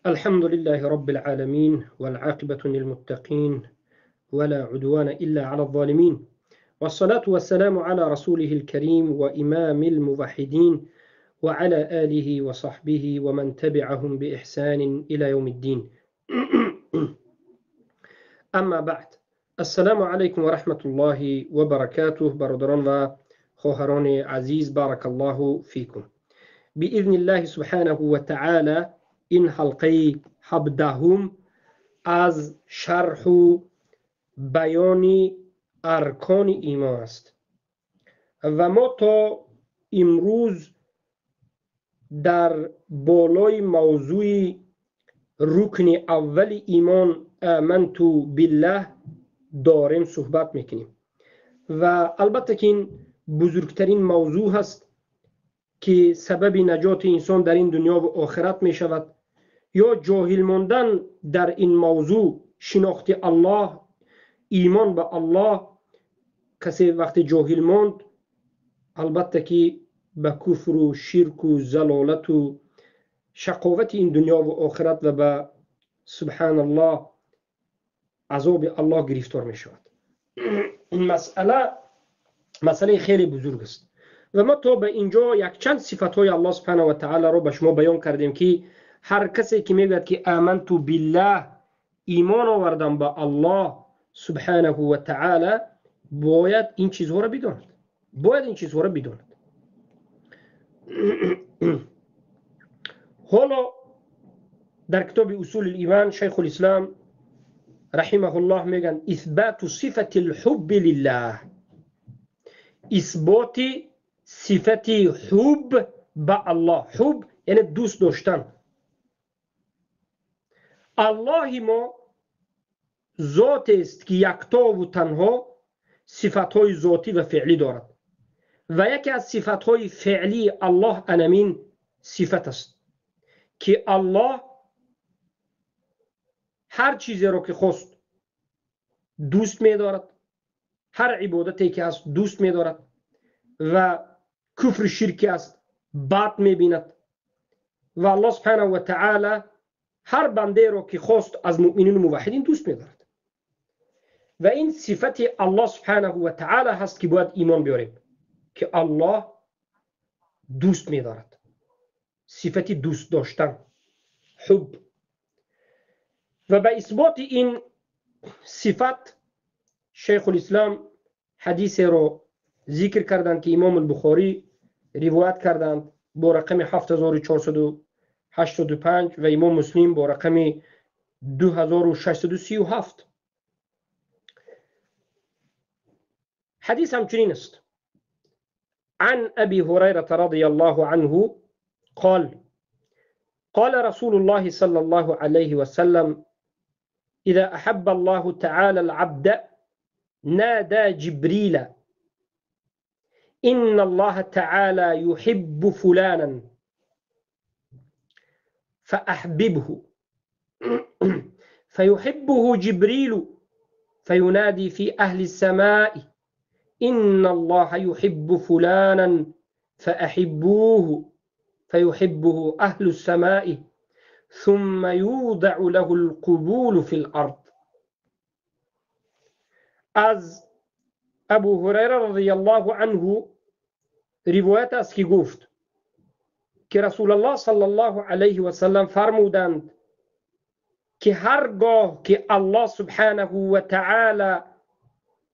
الحمد لله رب العالمين، والعاقبة للمتقين، ولا عدوان إلا على الظالمين، والصلاة والسلام على رسوله الكريم وإمام الموحدين، وعلى آله وصحبه ومن تبعهم بإحسان إلى يوم الدين. أما بعد، السلام عليكم ورحمة الله وبركاته. برادران و خواهران عزیز، بارک الله فیکم. بإذن الله سبحانه وتعالى این حلقه 17 از شرح و بیان ارکان ایمان است و ما تا امروز در بالای موضوع رکن اول ایمان، آمنت بالله، داریم صحبت میکنیم و البته که این بزرگترین موضوع هست که سبب نجات انسان در این دنیا و آخرت می شود. یا جاهل ماندن در این موضوع، شناخت الله، ایمان به الله، کسی وقتی جاهل ماند، البته که به کفر و شرک و ضلالت و شقاوت این دنیا و آخرت و به، سبحان الله، عذاب الله گرفتار می شود. این مسئله مسئله خیلی بزرگ است و ما تا به اینجا یک چند صفت های الله سبحانه و تعالی را به شما بیان کردیم که هر کسی که میگوید که آمنت بالله، ایمان آوردم به الله سبحانه و تعالی، باید این چیزها را بداند، باید این چیزها را بداند. حالا در کتاب اصول الایمان شیخ الاسلام رحمه الله میگن: اثبات صفت الحب لله، اثبات صفت حب به الله. حب یعنی دوست داشتن. الله ما ذات است که یکتا و تنها صفتهای ذاتی و فعلی دارد و یکی از صفتهای فعلی الله انمین صفت است که الله هر چیزی را که خواست دوست می‌دارد، هر عبادتی که هست دوست می‌دارد و کفر شرکی است بد می‌بیند و الله سبحانه و تعالی هر بنده را که خواست از مؤمنین و موحدین دوست می‌دارد و این صفت الله سبحانه و تعالی هست که باید ایمان بیاریم که الله دوست می‌دارد. صفت دوست داشتن، حب. و به اثبات این صفت شیخ الاسلام حدیث رو ذکر کردند که امام البخاری روایت کردند با رقم 7485 و امام مسلم با رقم 2637. حدیث همچنین است: عن ابي هريرة رضي الله عنه قال: قال رسول الله صلى الله عليه وسلم: إذا أحب الله تعالى العبد نادى جبريل: إن الله تعالى يحب فلانا فأحببه. فيحبه جبريل فينادي في أهل السماء: إن الله يحب فلانا فأحبوه. فيحبه أهل السماء ثم يوضع له القبول في الأرض. از ابو هریره رضی الله عنه روایت است که گفت که رسول الله صلی الله علیه و سلم فرمودند که هرگاه که الله سبحانه و تعالی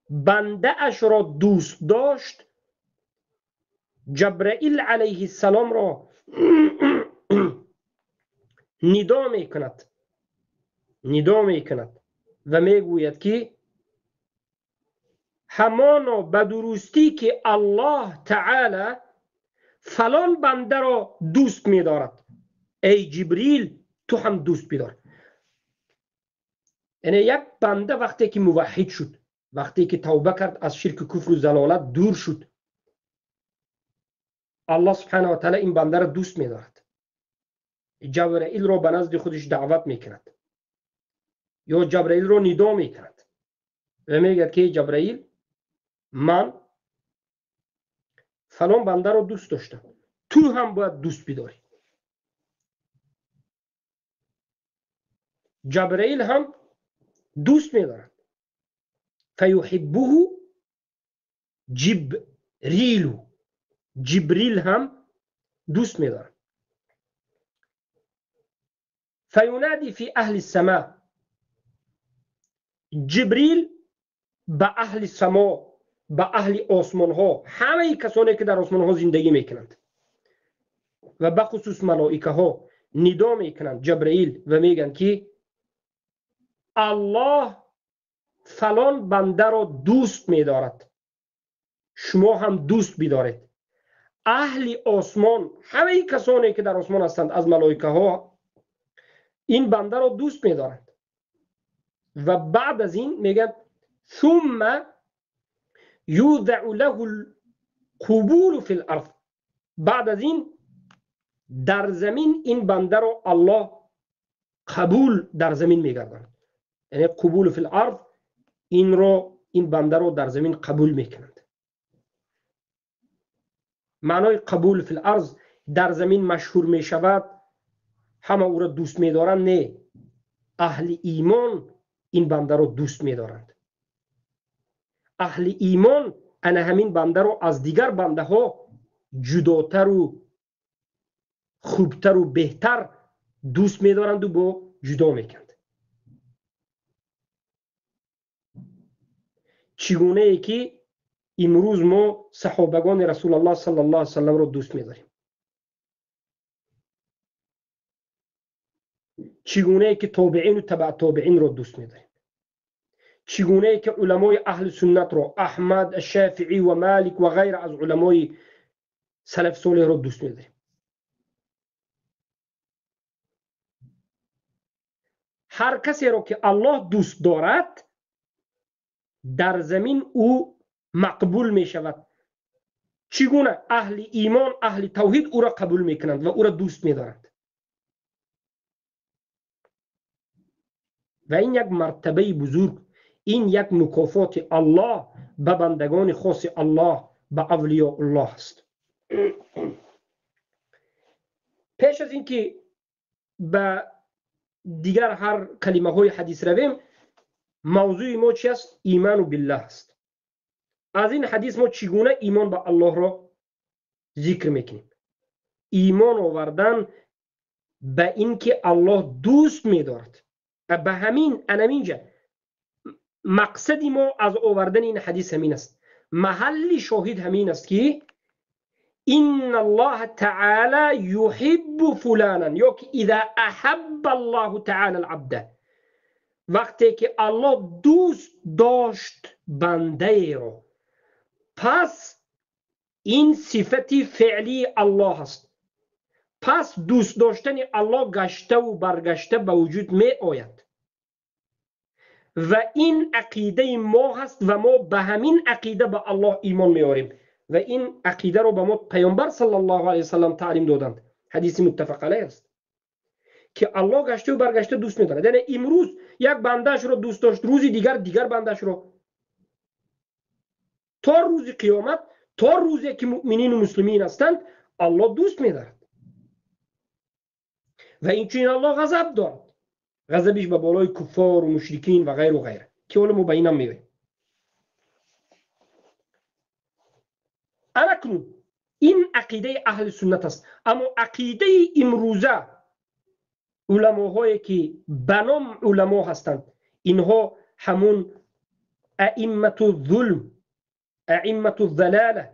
بنده اش را دوست داشت، جبرائیل علیه السلام را ندا میکند، ندا میکند و میگوید که همانا به درستی که الله تعالی فلان بنده را دوست می‌دارد، ای جبریل تو هم دوست بدار. یعنی یک بنده وقتی که موحد شد، وقتی که توبه کرد، از شرک و کفر و ضلالت دور شد، الله سبحانه و تعالی این بنده را دوست می‌دارد. جبرائیل را به نزد خودش دعوت میکند یا جبرائیل را ندا میکند و میگه که جبرائیل، من فلان بنده را دوست داشتم، تو هم باید دوست بداری. ҷабраил ҳам дӯст медорад. Фаюҳиббуҳу ҷибрилу, ҷибрил ҳам дӯст медорад. Фаюнади фи аҳли сама, ҷибрил ба аҳли само, ба аҳли осмонҳо, ҳамаи касоне ки дар осмонҳо зиндагӣ мекунанд ва бахусус малоикаҳо нидо мекунанд ҷабраил ва мегӯянд ки аллоҳ фалон бандаро дӯст медорад, шумо ҳам дӯст бидоред. Аҳли осмон, ҳамаи касоне ки дар осмон ҳастанд аз малоикаҳо, ин бандаро дӯст медоранд. Ва баъд аз ин мегӯянд ثم يوضع له القبول في الارض، بعد از این در زمین این بنده رو الله قبول در زمین میگرداند، یعنی قبول فی الارض، این رو، این بنده رو در زمین قبول میکنند. معنای قبول فی الارض در زمین مشهور میشود، همه او را دوست میدارند؟ نه، اهل ایمان این بنده رو دوست میدارند. اهل ایمان انا همین بنده رو از دیگر بنده ها جداتر و خوبتر و بهتر دوست میدارند و با جدا میکنند. چگونه ای که امروز ما صحابگان رسول الله صلی الله علیه وسلم رو دوست میداریم، چگونه ای که تابعین و تبع تابعین رو دوست میداریم، چگونه ای که علمای اهل سنت رو، احمد، شافعی و مالک و غیر از علمای سلف صالح رو دوست میداریم. هر کسی رو که الله دوست دارد در زمین او مقبول می شود. چگونه اهل ایمان، اهل توحید او را قبول می کنند و او را دوست می دارند. و این یک مرتبه بزرگ، این یک مکافات الله به بندگان خاص الله، به اولیاء الله است. پیش از اینکه به دیگر هر کلمه های حدیث رویم، موضوع ما چی است؟ ایمان بالله است. از این حدیث ما چگونه ایمان به الله را ذکر میکنیم؟ ایمان آوردن به اینکه الله دوست میدارد. به همین انمینجا مقصد ما از آوردن این حدیث همین است. محل شاهد همین است که ان الله تعالی يحب فلانا، یا که اذا احب الله تعالی العبد، وقتی که الله دوست داشت بنده رو، پس این صفت فعلی الله است. پس دوست داشتن الله گشته و برگشته به وجود می آید و این عقیده ما هست و ما به همین عقیده به الله ایمان می آوریم و این عقیده رو به ما پیامبر صلی الله علیه وسلم تعلیم دادند. حدیث متفق علیه است که الله گشته و برگشته دوست می‌دارد. یعنی امروز یک بنده‌اش رو دوست داشت، روزی دیگر بنده‌اش رو، تا روز قیامت، تا روزی که مؤمنین و مسلمین هستند، الله دوست می‌دارد. و این چنین الله غضب دارد، غضبش به بالای کفار و مشرکین و غیر و غیره که حالا ما به اینم می‌گوییم. اکنون این عقیده اهل سنت است. اما عقیده امروزه علماهایی که بنام علما هستند، اینها همون ائمه الظلم، ائمه الضلاله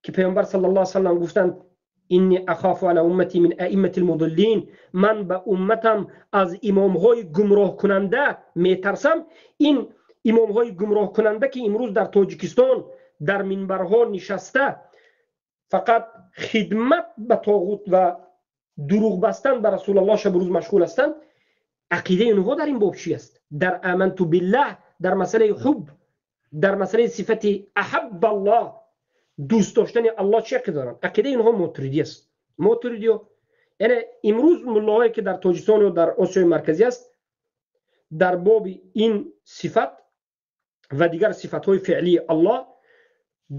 که پیامبر صلی الله علیه و سلم گفتند انی اخاف علی امتی من ائمه المضلین، من به امتم از امامهای گمراه کننده میترسم. این امامهای گمراه کننده که امروز در تاجیکستان در منبرها نشسته فقط خدمت به طاغوت و دروغ بستن به رسول الله شب روز مشغول هستند، عقیده اینها در این باب چی است؟ در آمنت بالله، در مسئله حب، در مسئله صفت احب الله، دوست داشتن الله چه عقیده دارند؟ عقیده اینها ماتریدی است. ماتریدی یعنی امروز ملاهایی که در تاجیکستان و در آسیای مرکزی است، در باب این صفت و دیگر صفت‌های فعلی الله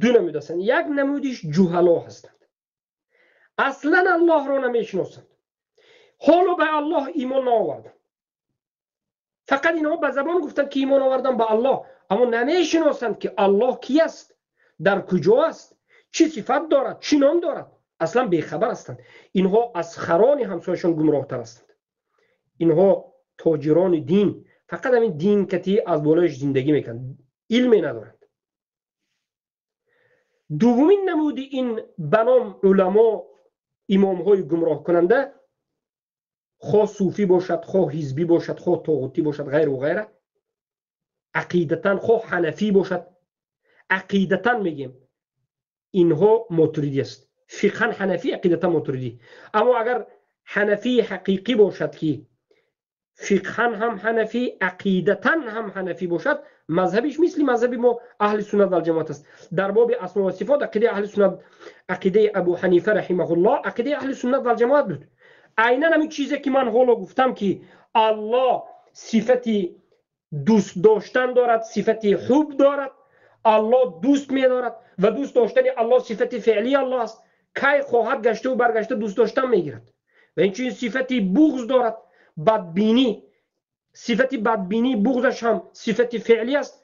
دو نمود هستند. یک نمودش جهلا هستند، اصلا الله را نمیشناسند، حالا به الله ایمان نآوردند، Фақат инҳо ба забон гуфтанд, ки имон овардан ба Аллоҳ, аммо намешиносанд, ки Аллоҳ ки аст, дар куҷо аст, чӣ сифат дорад, чӣ ном дорад. Аслан бехабар ҳастанд. Инҳо аз харони ҳамсояшон гумроҳтар ҳастанд. Инҳо тоҷирони дин, фақат ҳамин дин кати аз болояш зиндагӣ мекунанд, илме надоранд. Дуввумин намуди ин ба ном уламо, имомҳои гумроҳкунанда, хоҳ суфӣ бошад, хоҳ ҳизбӣ бошад, хоҳ тоғутӣ бошад, ғайру ғайра, ақидатан хоҳ ҳанафӣ бошад, ақидатан мегем инҳо мотуридӣ аст. Фиқҳан ҳанафӣ, ақидатан мотуридӣ. Аммо агар ҳанафии ҳақиқӣ бошад, ки фиқҳан ҳам ҳанафӣ, ақидатан ҳам ҳанафӣ бошад, мазҳабиш мисли мазҳаби мо аҳли суннат валҷамоат аст. Дар боби асмо ва сифот ақидаи аҳли суннат, ақидаи Абу Ҳанифа раҳимаҳуллоҳ ақидаи аҳли суннат валҷамоат буд. Айнан ҳамин чизе ки ман ҳоло гуфтам, ки Аллоҳ сифати дӯст доштан дорад, сифати ҳуб дорад, Аллоҳ дӯст медорад ва дӯст доштани Аллоҳ сифати феълии Аллоҳ аст. Кай хоҳад гаштаву баргашта дӯст доштан мегирад. Ва инчунин сифати буғз дорад, бадбинӣ, сифати бадбинӣ буғзаш ҳам сифати феълӣ аст.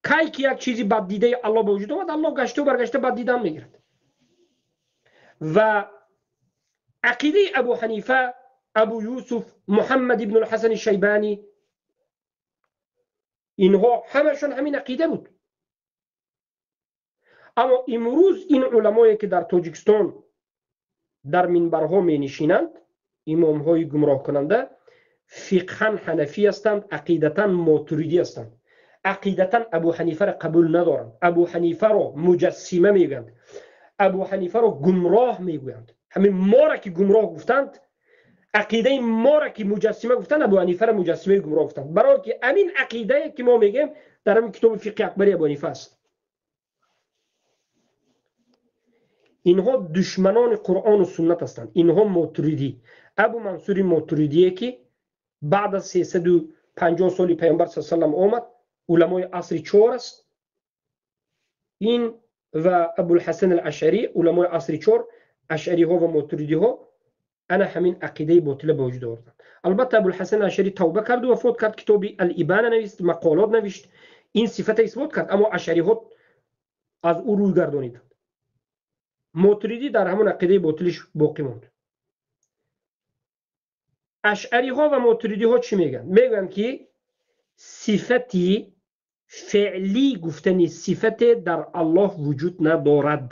Кай ки як чизи баддидаи Аллоҳ ба вуҷуд омад, Аллоҳ гаштаву баргашта баддидан мегирад. Ва ақидаи Абу Ҳанифа, Абу Юсуф, Муҳаммад ибну Ҳасани Шайбанӣ, инҳо ҳамашон ҳамин ақида буд. Аммо имрӯз ин уламое ки дар Тоҷикистон дар минбарҳо менишинанд, имомҳои гумроҳкунанда, фиқҳан ҳанафӣ ҳастанд, ақидатан мотуридӣ ҳастанд. Ақидатан Абу Ҳанифаро қабул надоранд. Абу Ҳанифаро муҷассима мегӯянд, Абу Ҳанифаро гумроҳ мегӯянд. Ҳамин моро ки гумроҳ гуфтанд, ақидаи моро ки муҷассима гуфтанд, Абу Ҳанифаро муҷассимаи гумроҳ гуфтанд. Барои ки ҳамин ақидае ки мо мегӯем дар ҳамин китоби фиқҳи акбари Абу Ҳанифа аст. Инҳо душманони Қуръону суннат ҳастанд. Инҳо мотуридӣ. Абу Мансури мотуридие ки баъд аз 350 соли Пайғамбар саллаллоҳу алайҳи васаллам омад, уламои асри 4 аст. Ин ва Абулҳасан ал-Ашъарӣ уламои асри 4, ашъариҳо ва мотуридиҳо ана ҳамин ақидаи ботила ба вуҷуд оварданд. Албатта Абулҳасан ал-Ашъарӣ тавба карду вафот кард, китоби ал-Ибана навист, мақолот навишт, ин сифата исбот кард, аммо ашъариҳо аз ӯ рӯй гардониданд. Мотуридӣ дар ҳамон ақидаи ботилиш боқӣ монд. Ашъариҳо ва мотуридиҳо чӣ мегӯянд? Мегӯянд ки сифати феълӣ гуфтани сифате дар Аллоҳ вуҷуд надорад.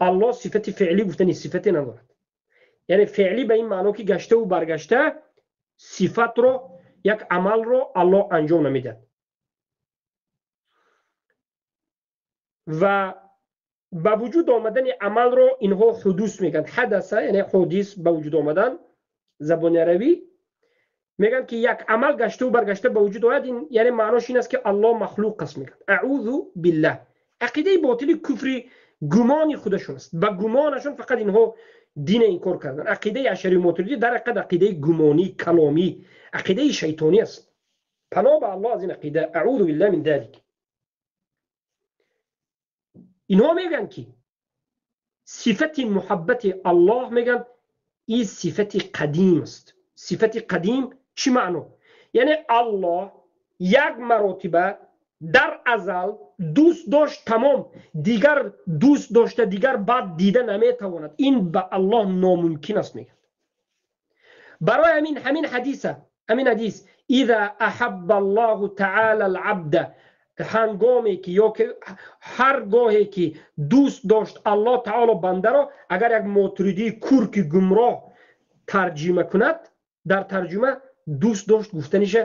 Аллоҳ сифати феълӣ гуфтани сифате надорад. Яъне феълӣ ба ин маъно ки гаштаву баргашта сифатро, як амалро Аллоҳ анҷом намедиҳад. Ва ба вуҷуд омадани амалро инҳо ҳудус мегӯянд. Ҳадаса, яъне ҳодис, ба вуҷуд омадан, забони арабӣ мегӯянд ки як амал гаштаву баргашта ба вуҷуд ояд, яъне маънош ин аст ки Аллоҳ махлуқ аст мегӯянд. Аъузу биллаҳ. Ақидаи ботили куфри гумони худашон аст. Ба гумонашон фақат инҳо дина инкор карданд. Ақидаи ашъарию мотуридӣ дар ҳақиқат ақидаи гумонӣ, каломӣ, ақидаи шайтонӣ аст. Паноҳ ба Аллоҳ аз ин ақида. Аъузу биллаҳ мин залик. Инҳо мегӯянд ки сифати муҳаббати Аллоҳ мегӯянд ин сифати қадим аст. Сифати қадим чӣ маъно? Яъне Аллоҳ як маротиба дар азал дӯст дошт, тамом, дигар дӯст дошта, дигар бад дида наметавонад. Ин ба Аллоҳ номумкин аст мегӯянд. Барои ҳамин ҳадиса, ҳамин ҳадис иза аҳабба Аллоҳу таъала ал-абда, ҳангоме ки ё ки ҳар гоҳе ки дӯст дошт Аллоҳ таъоло бандаро, агар як мотуридии кур ки гумроҳ тарҷима кунад, дар тарҷума дӯст дошт гуфтаниша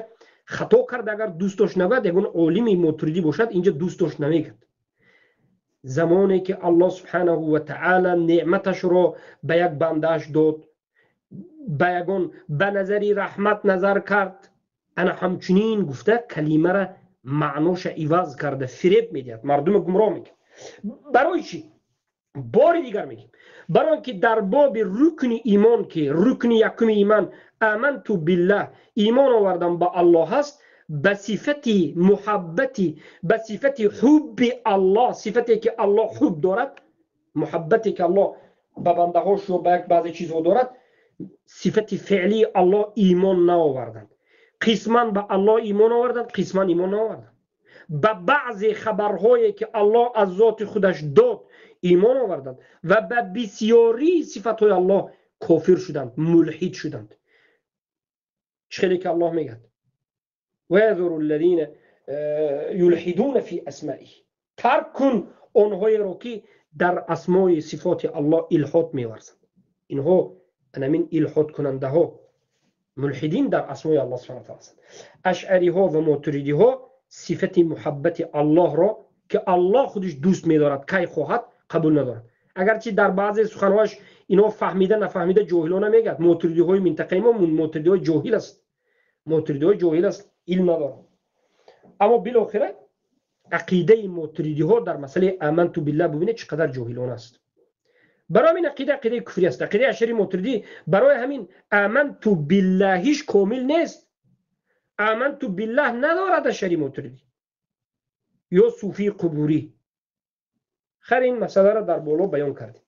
хато кард. Агар дӯст дошт нагӯяд, ягон олими мотуридӣ бошад, инҷа дӯст дошт намегӯяд. Замоне ки Аллоҳ субҳанаҳу ва таъала неъматашро ба як бандааш дод, ба ягон ба назари раҳмат назар кард, ана ҳамчунин гуфта калимара маъноша иваз карда фиреб медиҳад, мардума гумроҳ мекунад. Барои чӣ? Бори дигар мегӯем, барои ки дар боби рукни имон, ки рукни якуми иман аманту биллаҳ, имон овардам ба Аллоҳ аст, ба сифати муҳаббати, ба сифати ҳубби Аллоҳ, сифате ки Аллоҳ ҳуб дорад, муҳаббате ки Аллоҳ ба бандаҳош ё ба як баъзе чизҳо дорад, сифати феълии Аллоҳ имон наоварданд. Қисман ба Аллоҳ имон оварданд, қисман имон наоварданд. Ба баъзе хабарҳое ки Аллоҳ аз зоти худаш дод имон оварданд ва ба бисёрии сифатҳои Аллоҳ кофир шуданд, мулҳид шуданд. Чӣ хеле ки Аллоҳ мегӯяд: وَيَذَرُ الَّذِينَ يُلْحِدُونَ فِي أَسْمَائِهِ. Тарк кун онҳоеро ки дар асмои сифоти Аллоҳ илҳод меварзанд. Инҳо анамин илҳодкунандаҳо, мулҳидин дар асмои Аллоҳ субҳанаҳу ва таъоло ҳастанд. Ашъариҳо ва мотуридиҳо сифати муҳаббати Аллоҳро ки Аллоҳ худаш дӯст медорад, кай хоҳад, қабул надорад. Агарчи дар баъзе суханҳояш инҳо фаҳмида нафаҳмида ҷоҳилона мегӯяд. Мотуридиҳои минтақаи мо мотуридиҳои ҷоҳил аст, мотуридиҳои ҷоҳил аст, илм надорад. Аммо билохира ақидаи мотуридиҳо дар масъалаи аманту биллаҳ бубинед чӣ қадар ҷоҳилона аст. Барои ҳамин ақида ақидаи куфрӣ аст. Ақидаи ашъари мотуридӣ барои ҳамин аманту биллаҳиш комил нест. Аманту биллаҳ надорад ашъари мотуридӣ ё суфии қубурӣ. Хайр, ин масъаларо дар боло баён кардем.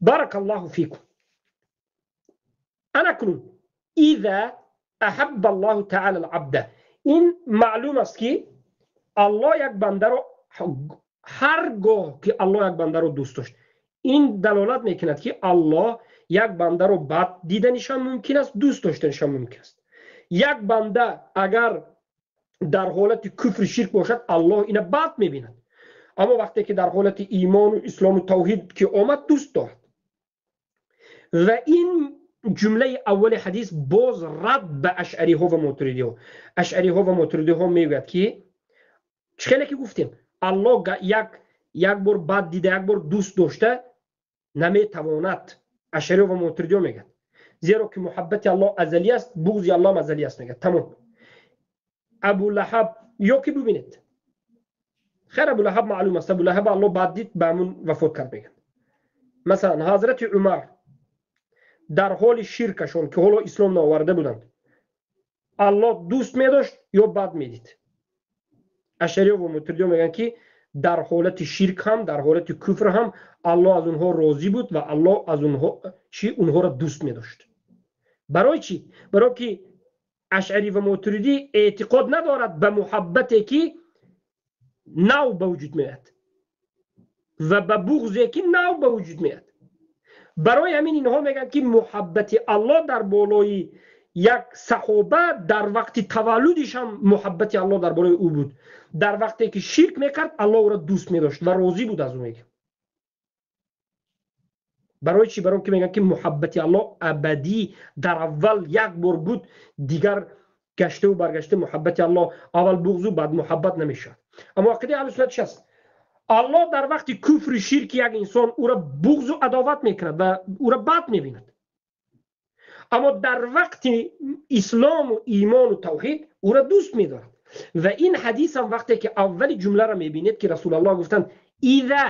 Барака Аллоҳу фикум. Ана кунун иза аҳабба Аллоҳу таъала ал-абда. Ин маълум аст ки Аллоҳ як бандаро ҳар гоҳ ки Аллоҳ як бандаро дӯст дошт, ин далолат мекунад ки Аллоҳ як бандаро бад диданишам мумкин аст, дӯст доштанишам мумкин аст. Як банда агар дар ҳолати куфри ширк бошад, Аллоҳ ина бад мебинад. Аммо вақте ки дар ҳолати имону ислому тавҳид ки омад, дӯст дорад. Ва ин ҷумлаи аввали ҳадис боз рад ба ашъариҳо ва мотуридиҳо. Ашъариҳо ва мотуридиҳо мегӯяд ки чӣ хеле ки гуфтем, Аллоҳ як бор бад дида, як бор дӯст дошта наметавонад. Ашъариҳо ва мотуридиҳо мегӯяд, зеро ки муҳаббати Аллоҳ азалӣ аст, буғзи Аллоҳ азалӣ аст, мегӯяд. Тамом. Абулаҳаб ё ки бубинед, хайр, Абулаҳаб маълум аст, Абулаҳаб Аллоҳ бад дид, ба ҳамун вафот кард, мегӯяд. Масалан, ҳазрати Умар дар ҳоли ширкашон ки ҳоло ислом наоварда буданд, Аллоҳ дӯст медошт ё бад медид? Ашъариҳо ва мотуридиҳо мегӯянд ки дар ҳолати ширк ҳам, дар ҳолати куфр ҳам Аллоҳ аз онҳо розӣ буд ва Аллоҳ аз онҳо чӣ онҳоро дӯст медошт. Барои чӣ? Барои ки ашъарӣ ва мотуридӣ эътиқод надорад ба муҳаббате ки нав ба вуҷуд меояд ва ба буғзе ки нав ба вуҷуд меояд. Барои ҳамин инҳо мегӯянд ки муҳаббати Аллоҳ дар болои як саҳоба дар вақти таваллудиш ҳам муҳаббати Аллоҳ дар болои ӯ буд. Дар вақте ки ширк мекард, Аллоҳ ӯро дӯст медошт ва розӣ буд аз ӯ, мегӯяд. Барои чӣ? Барои ки мегӯянд ки муҳаббати Аллоҳ абадӣ дар аввал як бор буд, дигар гаштаву баргашта муҳаббати Аллоҳ аввал буғзу баъд муҳаббат намешавад. Аммо ақидаи аҳли суннат чи аст? Аллоҳ дар вақти куфри ширки як инсон ӯро буғзу адоват мекунад ва ӯро бад мебинад. Аммо дар вақти ислому имону тавҳид ӯро дӯст медорад. Ва ин ҳадисам вақте ки аввали ҷумларо мебинед ки Расулаллоҳ гуфтанд иза,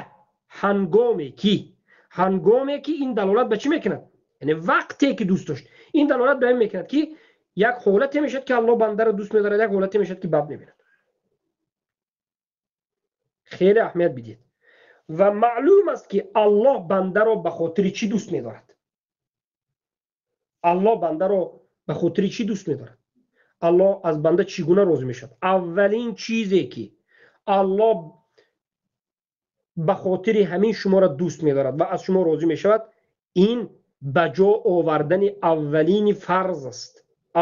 ҳангоме ки, ҳангоме ки, ин далолат ба чӣ мекунад? Яъне вақте ки дӯст дошт. Ин далолат ба ин мекунад ки як ҳолате мешавад ки Аллоҳ бандаро дӯст медорад, як ҳолате мешавад ки бад мебинад. Хеле аҳамият бидиҳед. Ва маълум аст ки Аллоҳ бандаро ба хотири чӣ дӯст медорад? Аллоҳ бандаро ба хотири чӣ дӯст медорад? Аллоҳ аз банда чӣ гуна розӣ мешавад? Аввалин чизе ки Аллоҳ ба хотири ҳамин шуморо дӯст медорад ва аз шумо розӣ мешавад, ин ба ҷо овардани аввалини фарз аст.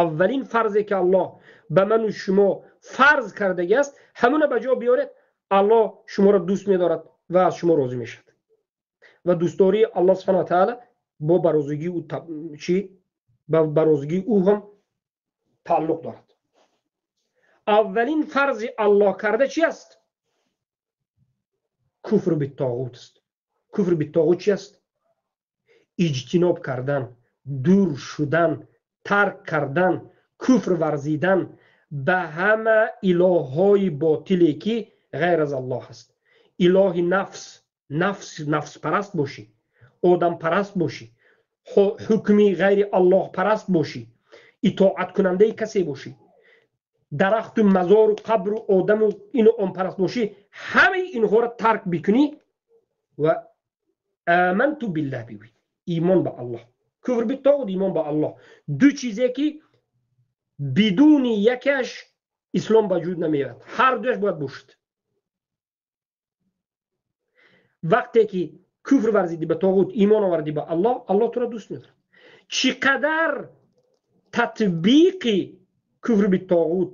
Аввалин фарзе ки Аллоҳ ба ману шумо фарз кардагӣ аст, ҳамуна ба ҷо биёред, Аллоҳ шуморо дӯст медорад ва аз шумо розӣ мешавад. Ва дӯстдории Аллоҳ субҳанаҳу ва таъала бо барозигии ӯ чӣ? Ба барозигии ӯ ҳам тааллуқ дорад. Аввалин фарзи Аллоҳ карда чи аст? Куфр биттоғут аст. Куфр биттоғут чи аст? Иҷтиноб кардан, дур шудан, тарк кардан, куфр варзидан ба ҳама илоҳҳои ботиле ки ғайр аз Аллоҳ аст. Илоҳи нафс, нафс, нафспараст бошӣ, одампараст бошӣ, ҳукми ғайри Аллоҳпараст бошӣ, итоаткунандаи касе бошӣ, дарахту мазору қабру одаму ину онпараст бошӣ, ҳамаи инҳоро тарк бикунӣ ва аманту биллаҳ бигӯӣ, имон ба Аллоҳ. Куфр биттоғут, имон ба Аллоҳ, ду чизе ки Бидуни якеаш ислом ба вуҷуд намеояд. Ҳар дуяш бояд бошад. Вақте ки куфр варзидӣ ба тоғут, имон овардӣ ба Аллоҳ, Аллоҳ туро дӯст медорад. Чӣ қадар татбиқи куфр битоғут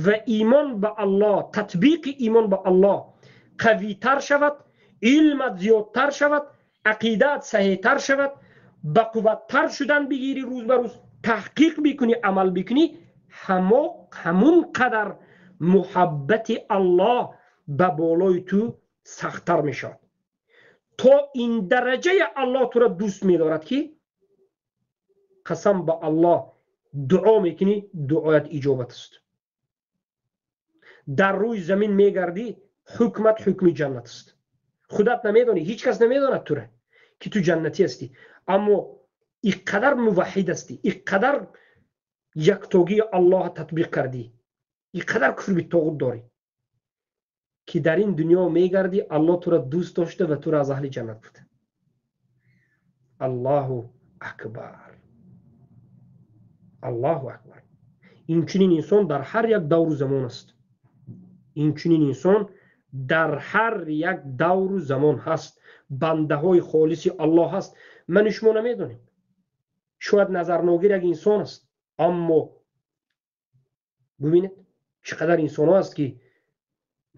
ва имон ба Аллоҳ, татбиқи имон ба Аллоҳ қавитар шавад, илмат зиёдтар шавад, ақидаат саҳеҳтар шавад, ба қувваттар шудан бигирӣ, рӯз ба рӯз таҳқиқ бикунӣ, амал бикунӣ, ҳамун қадар муҳаббати Аллоҳ ба болои ту сахттар мешавад. То ин дараҷаи Аллоҳ туро дӯст медорад, ки қасам ба Аллоҳ дуо мекунӣ, дуоят иҷобат аст. Дар рӯи замин мегардӣ, ҳукмат ҳукми ҷаннат аст. Худат намедонӣ, ҳеҷ кас намедонад тура ки ту ҷаннатӣ ҳастӣ, аммо иқадар муваҳҳид ҳастӣ, иқадар яктогии Аллоҳ татбиқ кардӣ, иқадар куфр битоғут дорӣ, ки дар ин дунё мегардӣ, Аллоҳ тура дӯст дошта ва тура аз аҳли ҷаннат гуфта. Аллоҳу акбар, Аллоҳу акбар. Инчунин инсон дар ҳар як давру замон аст. Инчунин инсон дар ҳар як давру замон ҳаст. Бандаҳои холиси Аллоҳ ҳаст. Ман шумо намедонем, шояд назарногир як инсон аст, аммо бубинед чӣ қадар инсонҳо аст, ки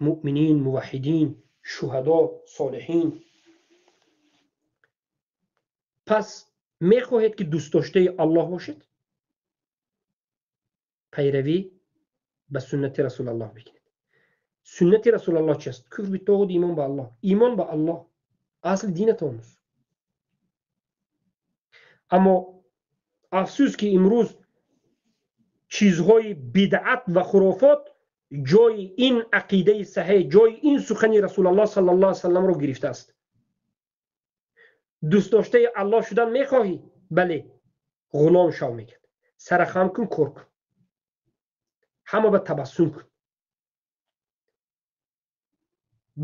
муъминин, муваҳҳидин, шуҳадо, солиҳин. Пас мехоҳед ки дӯстдоштаи Аллоҳ бошед, пайравӣ ба суннати Расулаллоҳ бикунед. Суннати Расулаллоҳ чист? Куфр битоғут, имон ба Аллоҳ. Имон ба Аллоҳ асли динатон аст. Аммо афсӯс, ки имрӯз чизҳои бидъат ва хурофот ҷои ин ақидаи саҳеҳ, ҷои ин сухани Расулаллоҳ саллаллоҳу алайҳи васалламро гирифтааст. Дӯстдоштаи Аллоҳ шудан мехоҳӣ? Бале, ғулом шав, мегӯяд. Сарахам кун, кор кун, ҳама ба табассум кун,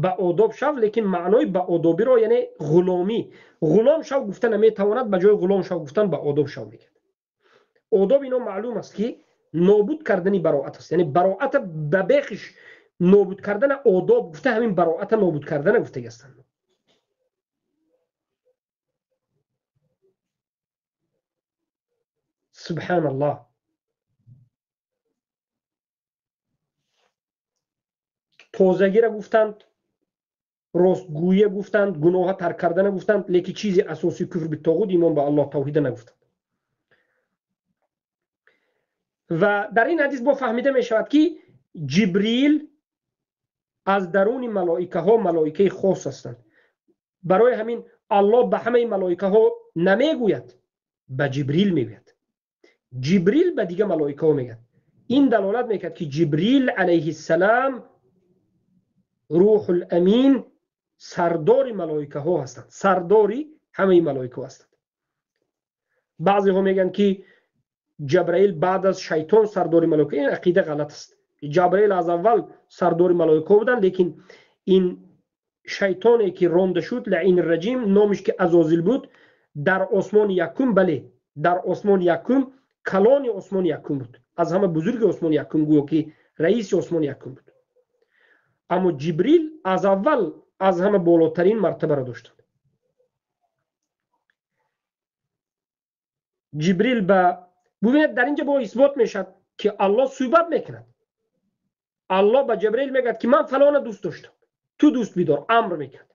ба одоб шав. Лекин маънои ба одобиро, яъне ғуломӣ, ғулом шав гуфта наметавонад, ба ҷои ғулом шав гуфтан ба одоб шав мегӯяд. Одоб ино маълум аст, ки нобуд кардани бароат аст, яъне бароата ба бехиш нобуд кардана одоб гуфта, ҳамин бароата нобуд кардана гуфтаги ҳастанд. Субҳаналлоҳ. Тозагиро гуфтанд, ростгӯя гуфтанд, гуноҳа тарк кардана гуфтанд, лекин чизи асосии куфр битоғут, имон ба Аллоҳ, тавҳида нагуфтанд. Ва дар ин ҳадис бо фаҳмида мешавад, ки Ҷибрил аз даруни малоикаҳо малоикаи хос ҳастанд. Барои ҳамин Аллоҳ ба ҳамаи малоикаҳо намегӯяд, ба Ҷибрил мегӯяд. Ҷибрил ба дига малоикаҳо мегӯяд. Ин далолат мекард, ки Ҷибрил алайҳиссалам рӯҳул амин сардори малоикаҳо ҳастанд, сардори ҳамаи малоикаҳо ҳастанд. Баъзеҳо мегӯянд, ки Ҷабраил баъд аз шайтон сардори малоика. Ин ақида ғалат аст. Ҷабраил аз аввал сардори малоикаҳо буданд, лекин ин шайтоне ки ронда шуд, лаин раҷим, номиш ки Азозил буд, дар осмони якум, бале, дар осмони якум, калони осмони якум буд, аз ҳама бузурги осмони якум, гӯё ки раиси осмони якум буд. Аммо Ҷибрил аз аввал аз ҳама болотарин мартабаро доштанд. Ҷибрил ба бубинед, дар инҷа бо исбот мешавад, ки Аллоҳ суҳбат мекунад. Аллоҳ ба Ҷабраил мегӯяд, ки ман фалона дӯст доштам, ту дӯст бидор, амр мекунад.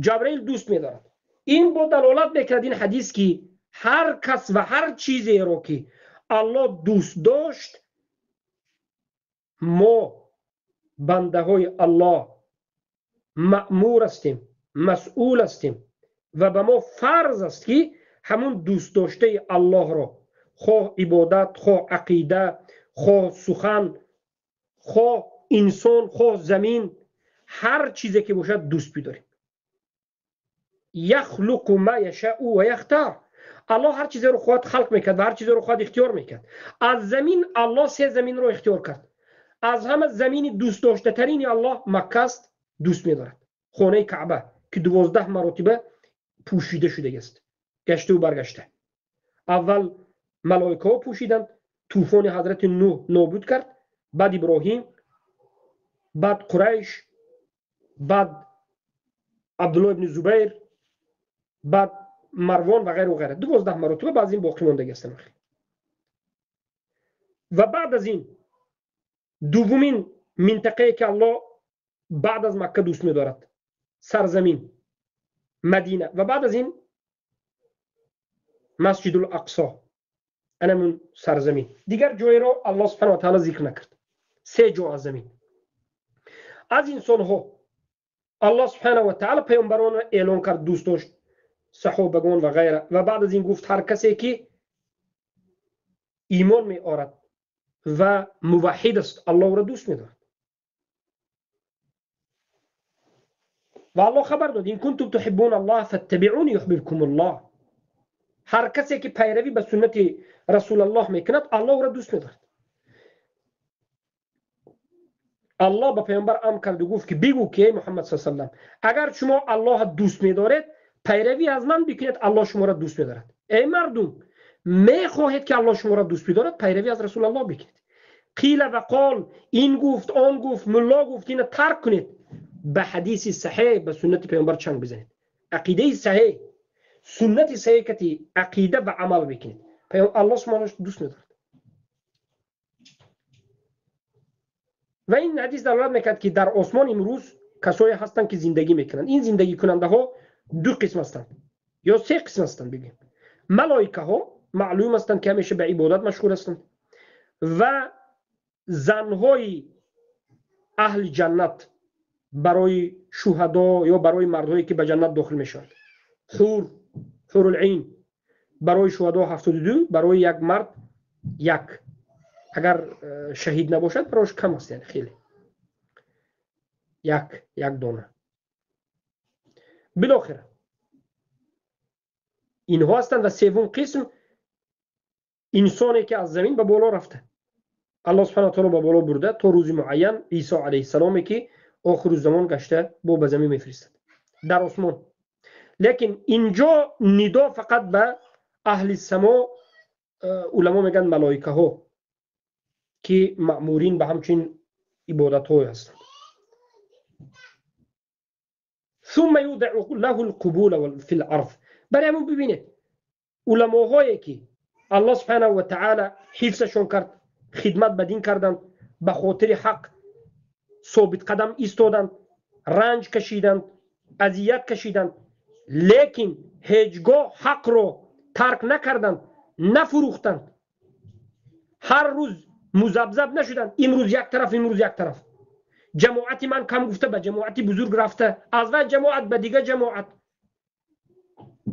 Ҷабраил дӯст медорад. Ин бо далолат мекунад ин ҳадис, ки ҳар кас ва ҳар чизеро ки Аллоҳ дӯст дошт, мо бандаҳои Аллоҳ маъмур ҳастем, масъул ҳастем ва ба мо фарз аст, ки ҳамун дӯстдоштаи Аллоҳро, хоҳ ибодат, хоҳ ақида, хоҳ сухан, хоҳ инсон, хоҳ замин, ҳар чизе ки бошад дӯст бидорем. Яхлуқу ма яшаъу ва яхтар. Аллоҳ ҳар чизеро хоҳад халқ мекард ва ҳар чизеро хоҳад ихтиёр мекард. Аз замин Аллоҳ се заминро ихтиёр кард. Аз ҳама замини дӯстдоштатарини Аллоҳ Макка аст, дӯст медорад. Хонаи Каъба, ки 12 маротиба пӯшида шудагиаст, гаштаву баргашта. Аввал малоикаҳо пӯшиданд, тӯфони ҳазрати Нӯҳ нобуд кард, баъд Иброҳим, баъд Қурайш, баъд Абдулло ибни Зубайр, баъд Марвон ва ғайру ғайра. 12 маротиба баъд аз ин боқӣ мондагӣ ҳастанд. Ва баъд аз ин дуввумин минтақае ки Аллоҳ баъд аз Макка дӯст медорад, сарзамин Мадина, ва баъд аз ин Масҷидул Ақсо, анамун сарзамин. Дигар ҷойро Аллоҳ субҳанаҳу ва таъала зикр накард. Се ҷо аз замин. Аз инсонҳо Аллоҳ субҳанаҳу ва таъала паёмбаронро эълон кард, дӯст дошт, саҳобагон ва ғайра. Ва баъд аз ин гуфт ҳар касе ки имон меорад ва муваҳҳид аст, Аллоҳ ӯро дӯст медорад. Ва Аллоҳ хабар дод: ин кунтум туҳиббуна Аллоҳ фаттабиъуни юҳбибкум Аллоҳ. Ҳар касе ки пайравӣ ба суннати Расулаллоҳ мекунад, Аллоҳ ӯро дӯст медорад. Аллоҳ ба паёмбар амр кард ва гуфт ки бигӯ ки эй Муҳаммад саллаллоҳу алайҳи васаллам, агар шумо Аллоҳро дӯст медоред, пайравӣ аз ман бикунед, Аллоҳ шуморо дӯст медорад. Эй мардум, мехоҳед ки Аллоҳ шуморо дӯст бидорад, пайравӣ аз Расулаллоҳ бикунед. Қила ва қол, ин гуфт, он гуфт, мулло гуфт, ина тарк кунед, ба ҳадиси саҳеҳ, ба суннати паёмбар чанг бизанед. Ақидаи саҳеҳ, суннати саҳеҳ кати ақида ва амал бикунед. Аллоҳ шуморо дӯст медорад. Ва ин ҳадис далолат мекард ки дар осмон имрӯз касое ҳастанд ки зиндагӣ мекунанд. Ин зиндагикунандаҳо ду қисм ҳастанд ё се қисм ҳастанд бигӯем. Малоикаҳо маълум ҳастанд ки ҳамеша ба ибодат машғул ҳастанд ва занҳои аҳли ҷаннат барои шуҳадо ё барои мардҳое ки ба ҷаннат дохил мешаванд. Ҳур, ҳурулъин барои шуҳадо 72, барои як мард як. Агар шаҳид набошад, барош кам аст, яъне хеле. Як дона. Билохира инҳо ҳастанд. Ва севум қисм инсоне ки аз замин ба боло рафта, Аллоҳ субҳанаҳу ва таъала ба боло бурда то рӯзи муайян Исо алайҳиссаломе ки охиру замон гашта бо ба замин мефиристад дар осмон. Лекин инҷо нидо фақат ба аҳли само, уламо мегӯянд малоикаҳо ки маъмурин ба ҳамчунин ибодатҳое ҳастанд. ثم يوضع له القبول في الأرض. برای همون ببینید علماهایی که الله سبحانه و تعالی حفظشون کرد، خدمت به دین کردند، به خاطر حق ثابت قدم ایستادند، رنج کشیدند، اذیت کشیدند، لیکن هیچگاه حق رو ترک نکردند، نفروختند، هر روز مزبزب نشدند، امروز یک طرف امروز یک طرف، جماعت من کم گفته به جماعت بزرگ رفته، از وی جماعت به دیگه جماعت،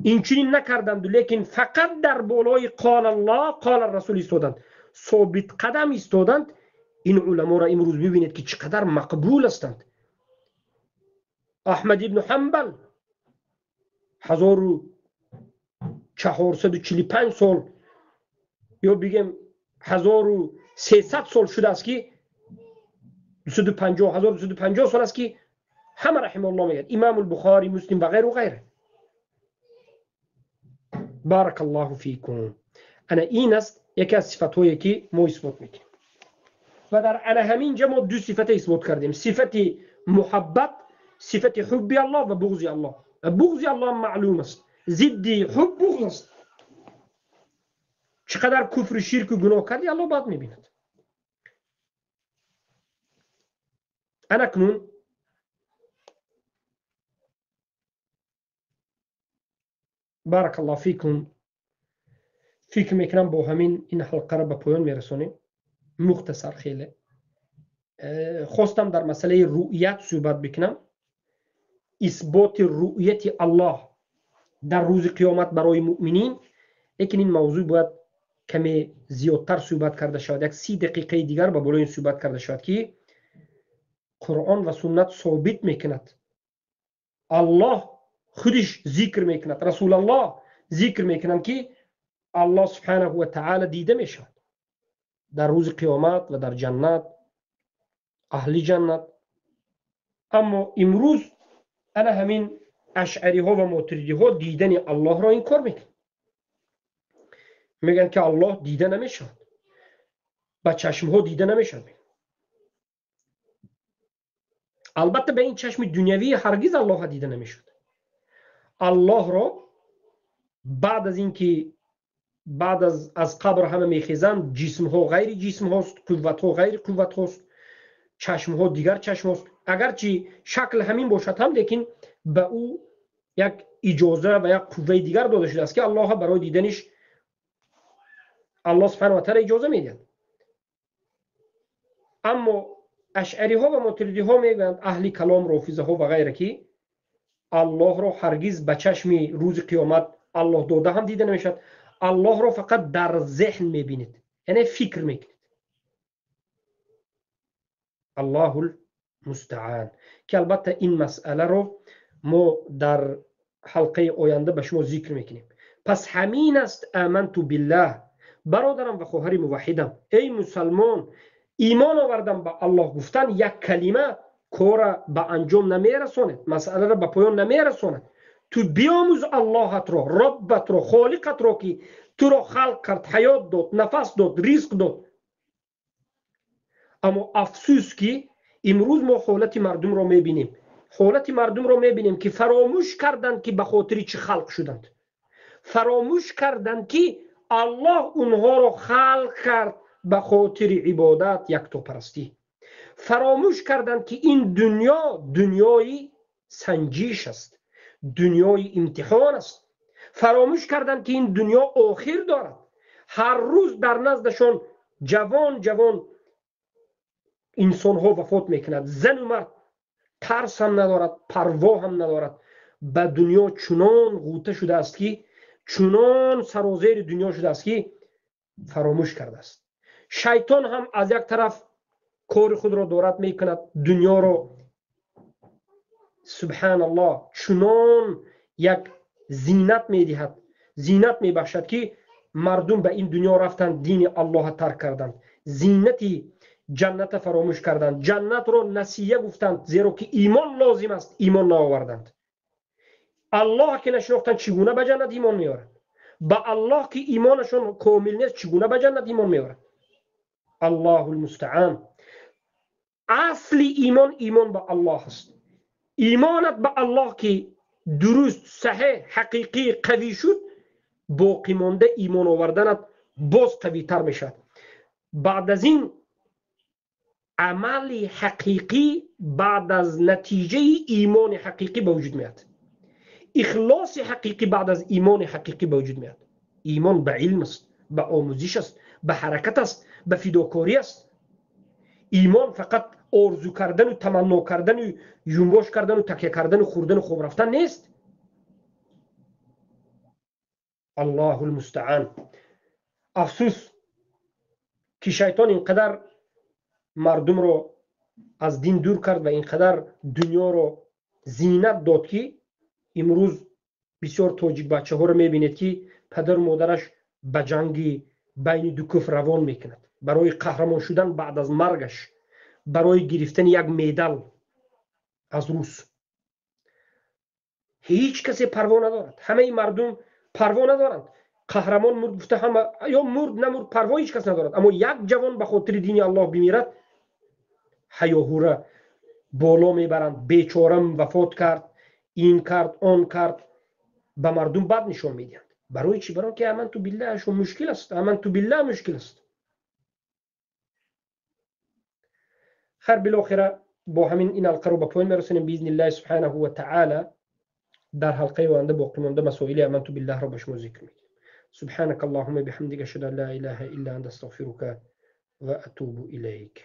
اینچنین نکردند، لیکن فقط در بالای قال الله قال الرسول ایستادند، ثابت قدم ایستادند. این علما را امروز ببینید که چقدر مقبول هستند. احمد ابن حنبل 1445 سال یا بگم 1300 سال شده است که 250 1250 سال است که همه رحمه الله میگن، امام البخاری، مسلم و غیره و غیره. بارک الله فیکم. انا این است یکی از صفتهایی که ما اثبات میکنیم و در انا همین جا ما دو صفت اثبات کردیم، صفت محبت، صفت حب الله و بغض الله. و بغض الله معلوم است، ضد حب بغض است. چقدر کفر و شرک و گناه کردی الله باید میبیند. انا اکنون بارک الله فیکم، فکر میکنم با همین این حلقه را به پایان میرسونیم. مختصر خیلی خواستم در مسئله رؤیت صحبت بکنم، اثبات رؤیت الله در روز قیامت برای مؤمنین. لیکن این موضوع باید کمی زیادتر صحبت کرده شود، یک 30 دقیقه دیگر با بالای این صحبت کرده شود که قرآن و سنت ثابت میکند، الله خودش ذکر میکند، رسول الله ذکر میکنند که الله سبحانه و تعالی دیده میشود در روز قیامت و در جنت، اهل جنت. اما امروز انا همین اشعری ها و ماتریدی ها دیدن الله را انکار میکنند، میگن که الله دیده نمیشود. Ба чашмҳо дида намешавад. Албатта ба ин чашми дунявӣ ҳаргиз Аллоҳ дида намешуд. Аллоҳро баъд аз инки баъд аз қабр ҳама мехезанд, ҷисмҳо ғайри ҷисмҳост, қувватҳо ғайри қувватҳост, чашмҳо дигар чашмҳост. Агарчи шакл ҳамин бошад ҳам, лекин ба ӯ як иҷоза ва як қувваи дигар дода шудааст, ки Аллоҳ барои диданиш Аллоҳ субҳанаҳу ва таъоло иҷоза медиҳад. Аммо ашъариҳо ва мотуридиҳо мегӯянд, аҳли калом, рофизаҳо ва ғайра, ки Аллоҳро ҳаргиз ба чашми рӯзи қиёмат Аллоҳ дода ҳам дида намешавад. Аллоҳро фақат дар зеҳн мебинед, яъне фикр мекунед. Аллоҳул мустаъан. Ки албатта ин масъаларо мо дар ҳалқаи оянда ба шумо зикр мекунем. Пас ҳамин аст аманту биллаҳ. Бародарам ва хоҳари муваҳҳидам, эй мусалмон, имон овардам ба Аллоҳ гуфтан як калима кора ба анҷом намерасонад, масъаларо ба поён намерасонад. Ту биомӯз Аллоҳатро, Роббатро, Холиқатро, ки туро халқ кард, ҳаёт дод, нафас дод, ризқ дод. Аммо афсӯс, ки имрӯз мо ҳолати мардумро мебинем. Ҳолати мардумро мебинем, ки фаромӯш карданд, ки ба хотири чӣ халқ шуданд. Фаромӯш карданд, ки Аллоҳ онҳоро халқ кард ба хотири ибодат, яктопарастӣ. Фаромӯш карданд, ки ин дунё дунёи санҷиш аст, дунёи имтиҳон аст. Фаромӯш карданд, ки ин дунё охир дорад. Ҳар рӯз дар наздашон ҷавон ҷавон инсонҳо вафот мекунад. Зану мард тарс ҳам надорад, парво ҳам надорад. Ба дунё чунон ғӯта шудааст, ки чунон сарозери дунё шудааст, ки фаромӯш кардааст. Шайтон ҳам аз як тараф кори худро дорад мекунад, дунёро субҳаналлоҳ чунон як зинат медиҳад, зинат мебахшад, ки мардум ба ин дунё рафтанд, дини Аллоҳа тарк карданд, зинати ҷанната фаромӯш карданд, ҷаннатро насия гуфтанд, зеро ки имон лозим аст, имон наоварданд. Аллоҳ ки нашинохтанд, чӣ гуна ба ҷаннат имон меоранд? Ба Аллоҳ ки имонашон комил нест, чӣ гуна ба ҷаннат имон меоранд? Аллоҳул мустаъан. Асли имон имон ба Аллоҳ аст. Имонат ба Аллоҳ ки дуруст, саҳеҳ, ҳақиқӣ, қавӣ шуд, боқӣ монда имон оварданат боз қавитар мешавад. Баъд аз ин амали ҳақиқӣ, баъд аз натиҷаи имони ҳақиқӣ ба вуҷуд меояд. Ихлоси ҳақиқӣ баъд аз имони ҳақиқӣ ба вуҷуд меояд. Имон ба илм аст, ба омӯзиш аст, ба ҳаракат аст, ба фидокорӣ аст. Имон фақат орзу кардану таманно кардану юнбош кардану такя кардану хӯрдану хоб рафтан нест. Аллоҳул мустаъан. Афсӯс, ки шайтон инқадар мардумро аз дин дур кард ва инқадар дунёро зинат дод, ки имрӯз бисёр тоҷик бачаҳоро мебинед, ки падару модараш ба ҷанги байни ду куфр равон мекунад барои қаҳрамон шудан баъд аз маргаш, барои гирифтани як медал аз рус. Ҳеҷ касе парво надорад, ҳамаи мардум парво надоранд. Қаҳрамон мурд гуфта ҳама, ё мурд намурд парво ҳеҷ кас надорад. Аммо як ҷавон ба хотири дини Аллоҳ бимирад, ҳаёҳура боло мебаранд, бечорам вафот кард, ин кард, он кард, ба мардум бад нишон медиҳанд. Барои чӣ? Барои ки аманту биллаҳашон мушкил аст, аманту биллаҳ мушкил аст. Хайр, билохира бо ҳамин ин ҳалқаро ба поён мерасонем. Биизниллаҳи субҳанаҳу ва таъала дар ҳалқаи оянда боқӣ монда масоили аманту биллаҳро ба шумо зикр мекунем. Субҳанака Аллоҳумма биҳамдика, ашҳаду ан ла илаҳа илла анта, астағфирука ва атубу илайк.